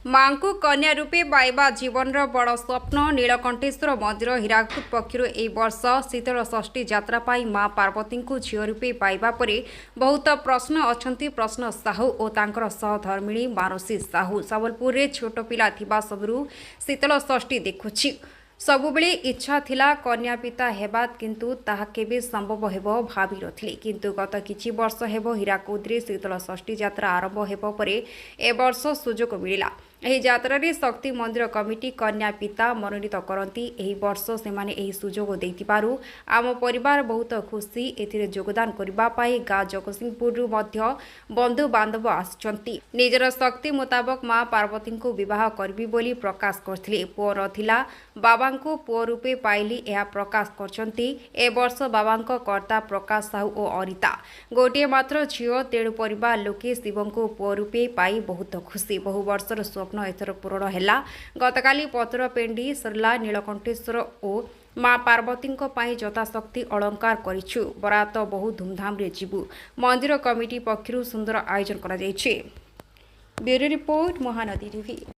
ମାଙ୍କୁ କନ୍ୟା ରୂପେ ପାଇବା ଜୀବନର ବଡ଼ ସ୍ୱପ୍ନ। ନୀଳକଣ୍ଠେଶ୍ୱର ମନ୍ଦିର ହୀରାକୁଦ ପକ୍ଷରୁ ଏହି ବର୍ଷ ଶୀତଳ ଷଷ୍ଠୀ ଯାତ୍ରା ପାଇଁ ମା ପାର୍ବତୀଙ୍କୁ ଝିଅ ରୂପେ ପାଇବା ପରେ ବହୁତ ପ୍ରଶ୍ନ ଅଛନ୍ତି ପ୍ରଶ୍ନ ସାହୁ ଓ ତାଙ୍କର ସହଧର୍ମିଣୀ ମାନସୀ ସାହୁ। ସମ୍ବଲପୁରରେ ଛୋଟ ପିଲା ଥିବା ସବୁରୁ ଶୀତଳ ଷଷ୍ଠୀ ଦେଖୁଛି। ସବୁବେଳେ ଇଚ୍ଛା ଥିଲା କନ୍ୟା ପିତା ହେବା, କିନ୍ତୁ ତାହା କେବେ ସମ୍ଭବ ହେବ ଭାବି ନଥିଲି। କିନ୍ତୁ ଗତ କିଛି ବର୍ଷ ହେବ ହୀରାକୁଦରେ ଶୀତଳ ଷଷ୍ଠୀ ଯାତ୍ରା ଆରମ୍ଭ ହେବ ପରେ ଏ ବର୍ଷ ସୁଯୋଗ ମିଳିଲା। ଏହି ଯାତ୍ରାରେ ଶକ୍ତି ମନ୍ଦିର କମିଟି କନ୍ୟା ପିତା ମନୋନୀତ କରନ୍ତି। ଏହି ବର୍ଷ ସେମାନେ ଏହି ସୁଯୋଗ ଦେଇଥିବାରୁ ଆମ ପରିବାର ବହୁତ ଖୁସି। ଏଥିରେ ଯୋଗଦାନ କରିବା ପାଇଁ ଗାଁ ଜଗତସିଂହପୁରରୁ ମଧ୍ୟ ବନ୍ଧୁବାନ୍ଧବ ଆସିଛନ୍ତି। ନିଜର ଶକ୍ତି ମୁତାବକ ମା ପାର୍ବତୀଙ୍କୁ ବିବାହ କରିବି ବୋଲି ପ୍ରକାଶ କରିଥିଲେ। ପୁଅ ନଥିଲା, ବାବାଙ୍କୁ ପୁଅ ରୂପେ ପାଇଲି, ଏହା ପ୍ରକାଶ କରିଛନ୍ତି ଏ ବର୍ଷ ବାବାଙ୍କ କର୍ତ୍ତା ପ୍ରକାଶ ସାହୁ ଓ ଅରିତା। ଗୋଟିଏ ମାତ୍ର ଝିଅ, ତେଣୁ ପରିବାର ଲୋକେ ଶିବଙ୍କୁ ପୁଅ ରୂପେ ପାଇ ବହୁତ ଖୁସି। ବହୁ ବର୍ଷର ସ୍ୱପ୍ନ ଏଥର ପୂରଣ ହେଲା। ଗତକାଲି ପତ୍ର ପେଣ୍ଡି ସରିଲା। ନୀଳକଣ୍ଠେଶ୍ୱର ଓ ମା ପାର୍ବତୀଙ୍କ ପାଇଁ ଯଥାଶକ୍ତି ଅଳଙ୍କାର କରିଛୁ। ବରାତ ବହୁ ଧୁମଧାମରେ ଯିବୁ। ମନ୍ଦିର କମିଟି ପକ୍ଷରୁ ସୁନ୍ଦର ଆୟୋଜନ କରାଯାଇଛି। Bureau report, Mahanadi TV.